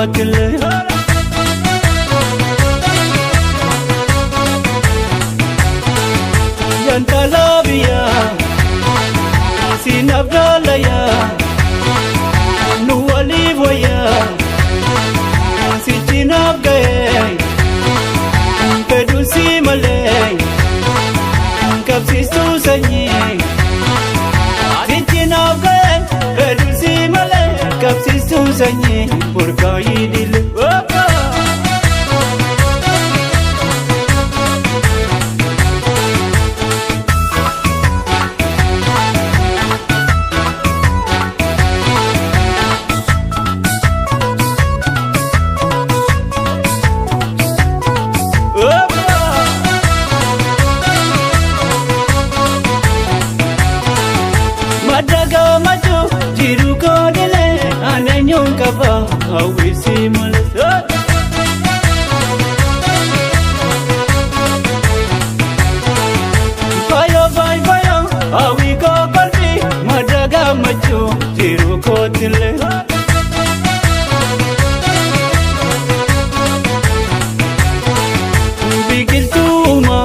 kootillee. Yantala biyyaa siinaaf gaalayaa nu waliif wayyaa sichinaaf ga'ee fedhuun si malee qabsiistuu sanyii sichinaaf ga'ee fedhuun si malee qabsiistuu sanyii burkaayii dile. Madda macho jiru koodile aneenyuun qaba hawwisi malee. Fayo fayo fayo hawwi koo kolfi madda macho jiru koodile. Biqiltuuma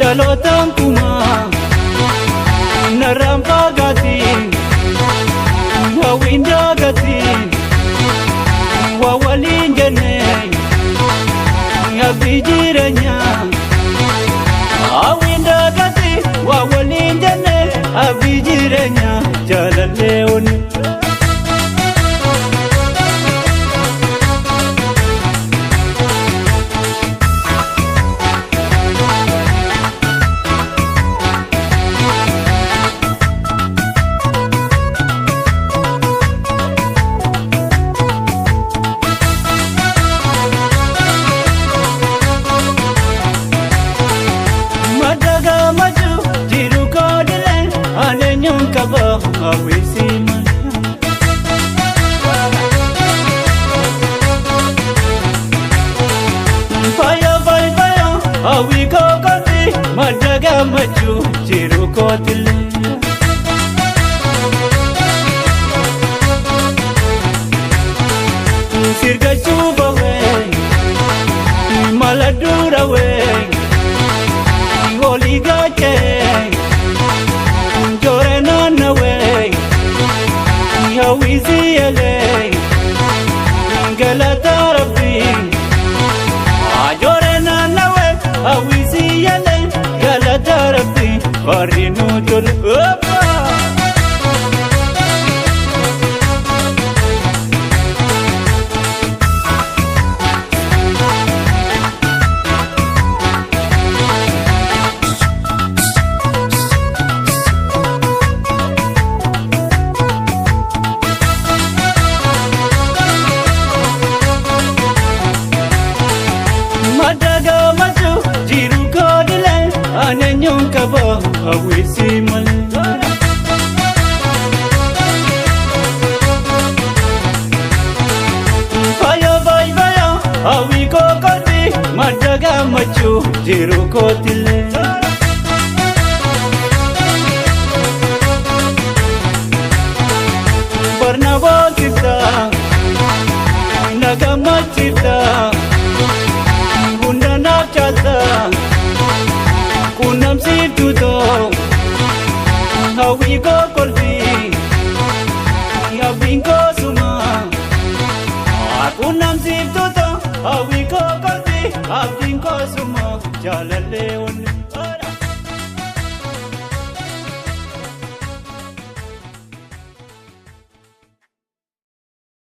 dhalootaan kumaa. Narraan fagaatiin hawwiin daagatiin waa waliin jennee abdii jireenyaa. Hawwiin daagatiin waa waliin jennee abdii jireenyaa jaalallee onne. Madda gammachuu jiru koodilee aneenyuun qaba hawwisi malee. Fayo fayo fayo hawwi koo kolfi madda gammachuu jiru koodilee. Sirgachuu bawee mala durawee. Oli gaachee joore naannawee hawwisi elee galata rabbii joore naannawee hawwisi elee galata rabbii barri nu tole. Madda gammachuu jiru koodilee aneenyuun qaba hawwisi malee. Fayo fayo fayo hawwi koo kolfi madda gammachuu jiru koodilee. Barna boonsifta na gammachiifta. Hunda naaf caalta quunnamsiiftuu too hawwii koo kolfi abdiin koo suma quunnamsiiftuu too hawwii koo kolfi abdiin koo suma jaalallee onne.